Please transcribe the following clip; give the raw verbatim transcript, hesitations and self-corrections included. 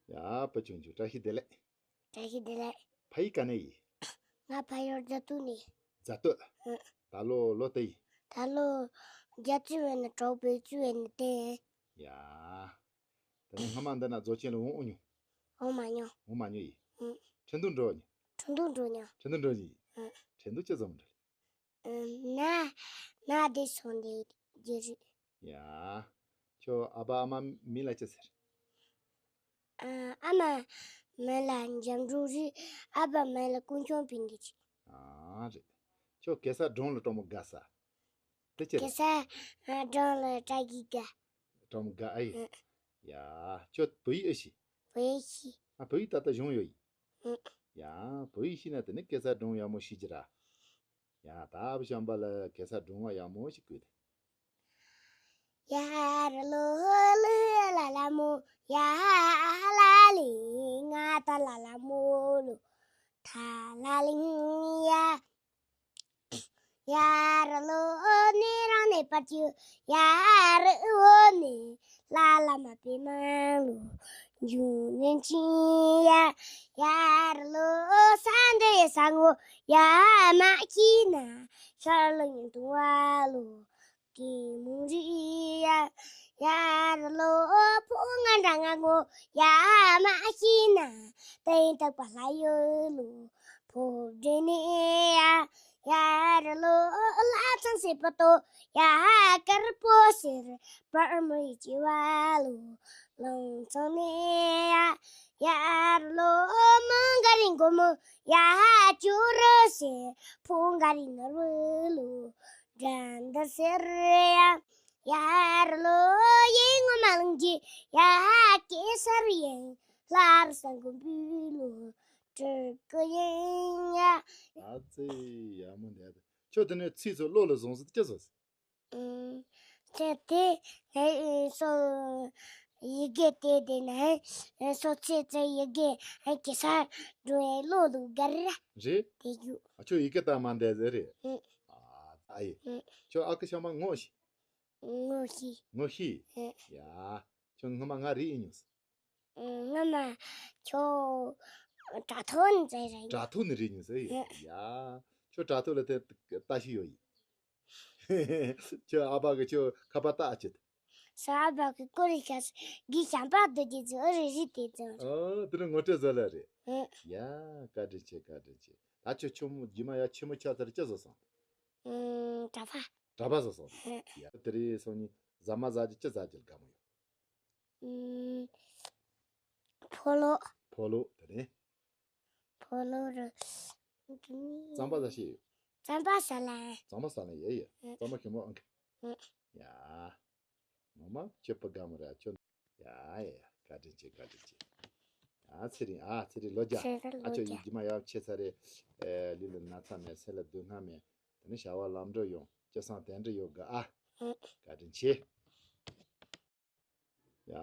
ཡ། བུ་ཆུང་ཆུང་བཀྲ་ཤིས་བདེ་ལེགས། བཀྲ་ཤིས་བདེ་ལེགས། ཕ་ཡུལ་ག་ནས་ཡིན། ང་ཕ་ཡུལ་རྫ་སྟོད་ནས། རྫ་སྟོད། ཨ། ད་ལོ་ལོ་དུ་ཡིན། ད་ལོ་བརྒྱད་ཅུ་བས་ན་དྲུག་བརྒྱད་ཅུ་བས་ན་བདུན། ཡ། ད་ནི་སྔ་མ་འདི་ན་རྫོགས་ཆེན་ལ་འོང་འོང་མྱོང་། འོང་མ་མྱོང་། འོང་མ་མྱོང་ཡིན། ཨ། ཁྲིན་ཏུ་འགྲོ་མྱོང་། ཁྲིན་ཏུ་འགྲོ་མྱོང་། ཁྲིན་ཏུ་འགྲོ་མྱོང་ཡིན། ཨ། ཁྲིན་ཏུ་ཅི་ཙམ་འགྲོ། ན། ན་དེ་སོང་དེ་རྒྱུ་རེད། ཡ། ཁྱོད་ཨ་ཕ་ཨ་མ་མིང་ལ་ཅི་ཟེར། ཨ། ཨ་མ་མིང་ལ་འཇམ་སྒྲོལ་རེད། ཨ་ཕ་མིང་ལ་ཀུན་སྐྱོང་ཕུན་སྐྱིད་རེད། ཨ་རེད། ཁྱོད་གེ་སར་སྒྲུང་ལ་སྤྲང་མོ་དགའ་ས། དེ་ཅི་རེད། གེ་སར་སྒྲུང་ལ་སྤྲང་གི་དགའ། སྤྲང་མོ་དགའ་ཨེ། ཨ། ཡ། ཁྱོད་བོད་ཡིག་ཨེ་ཤེས། བོད་ཡིག་ཤེས། ཨ། བོད་ཡིག་ད་ལྟ་སྦྱོང་ཡོད་ཡིན། ཨ། ཡ། བོད་ཡིག་ཤེས་ན་དེ་ནི་གེ་སར་སྒྲུང་ཡག་མོ་ཤེས་ཀྱི་ར། ཡ། ད་བུ་ཤམ་པ་ལ་གེ་སར་སྒྲུང་བ་ཡག་མོ་ཞིག་བཀོད་དེ། ཡར་ལོ་ལི་ལ་ལ་མོ་ཡར་ལ་ལི་ང་ད་ལ་ལ་མོ་ལོ་ཐ་ལ་ལི་ཡ། ཡར་ལོ་ནི་རང་ནི་པར་ཅུ་ཡར་འོ་ནི་ལ་ལ་མ་པི་མ་ལོ་འཇུ་ནན་ཅི་ཡ། ཡར་ལོ་ས་འདི་ས་ངོ་ཡ་མ་ཁྱི་ན་ཤར་ལ་ཡིན་དུ་བ་ལོ། གི་མུ་རི་ཡ། ཡར་ལོ་ཕོ་ང་འདྲ་ང་ངོ་ཡ་མ་ཤི་ན་ཏན་ཏག་པ་ལ་ཡོད་ལོ། ཕོ་བྲེ་ནི་ཡ། ཡར་ལོ་ལ་ཚང་སེ་པ་ཏོ་ཡ་དཀར་པོ་སེར་པར་མི་ཅི་བ་ལོ། ལང་ཚང་ནི་ཡ། ཡར་ལོ་མོ་འགའ་རིང་གོ་མོ་ཡ་ཅུ་རུ་སེ་ཕོ་འགའ་རིང་ནོར་བུ་ལོ། དགྲ་འདི་སེར་ཡ། ཡར་ལོ་ཡེ་ངོ་མ་ལང་གི་ཡ་ཀེ་སར་ཡེ་ལྷར་ས་མགོན་པོའི་ལོ་དྲུག་གི་ཡིན་ཡ། ཨ་ཙི་ཡ་མོ་འདས། ཁྱོད་དེ་ནས་ཚིག་ཚོ་བློ་ལ་བཟུང་ཟིག་ཅི་བཟོ་ཟིག་ཨུམ། དེ་དེ་ནས་སོ་ཡི་གེ་དེ་དེ་ནས་སོ་ཚེ་ཚེ་ཡི་གེ་གེ་སར་འགྲོ་བའི་བློ་ལུགས་གར་རེད། དེ་རྒྱུ། ཨ། ཁྱོད་ཡི་གེ་ལྟ་མ་འདས་ཟེར་རེད། ཨུམ། ཨ་ཨ་ཡེ། ཨུམ། ཁྱོད་ཨ་ཁུ་ཤམ་པ་ངོ་ཤེས། ངོ་ཤེས། ངོ་ཤེས། ཨེ། ཡ། ཁྱོད་སྔ་མ་ང་རིག་ཡིན་མྱོང་། ཨེ། སྔ་མ་ཁྱོད་དྲ་ཐོག་ནས་ཙེ་ར་ཡིན། དྲ་ཐོག་ནས་རིག་མྱོང་ཟེར་ཡ། ཨེ། ཁྱོད་དྲ་ཐོག་ལ་དེ་ལྟ་ཤི་ཡོད་ཡིན། ཁྱོད་ཨ་ཕ་གི་ཁྱོད་ཁ་པར་ལྟ་ཨ་ཅེ། ས་ཨ་ཕ་གི་ཀོ་རི་ཤ་ས་གི་ཤམ་པ་རྡོ་རྗེ་ཙེ་ཨ་རི་རི་དེ་ཙེ། ཨ། དེ་ནི་ངོ་སྤྲོད་བཟོ་ལ་རེད། ཨེ། ཡ། བཀའ་དྲིན་ཆེ། བཀའ་དྲིན་ཆེ། ད་ཁྱོད་ཆུང་མོ་རྗེས་མ་ཡ་ཆེན་མོ་ཆགས་ཚར་ཅི་བཟོ་སོང་། ཨུམ། གྲྭ་པ། གྲྭ་པ་བཟོ་སོང་། ཡ། དེ་རིང་སང་ཉིན་ཟ་མ་ཟ་རྒྱུ་ཅི་ཟ་རྒྱུ་དགའ་མོ་ཡོད། ཨུམ། ཕོ་ལོ། ཕོ་ལོ་དེ་རིང་། ཕོ་ལོ་རུ། རྩམ་པ་ཟ་ཤེས་ཡོད། རྩམ་པ་ཟ་ལ། རྩམ་པ་ཟ་ལ་ཡེ་ཡེ། ཨུམ། རྩམ་པ་ཞིམ་མོ་ཨང་གི། ཨུམ། ཡ། ངོ་མ་ཁྱོད་བུ་དགའ་མོ་ར་ཁྱོད། ཡ་ཡ་ཡ། བཀའ་དྲིན་ཆེ། བཀའ་དྲིན་ཆེ། ཨ་ཚེ་རིང་། ཨ་ཚེ་རིང་ལོ་བརྒྱ། ཚེ་རིང་ཨ་ལོ་ཁྱོད་བརྒྱ། ཡིན་རྗེས་མ་ཡག་ཆེ་ཚ་རེད། ཨེ། ལུས་ལ་ན་ཚ་མེད། སེམས་ལ་སྡུག་བསྔལ་མེད། དེ་ནི་བྱ་བ་ལམ་འགྲོ་ཡོང་། སྤྱོད་བཟང་དོན་འགྲུབ་ཡོང་གི་ཨ། ཨུ། བཀའ་དྲིན་ཆེ། ཡ།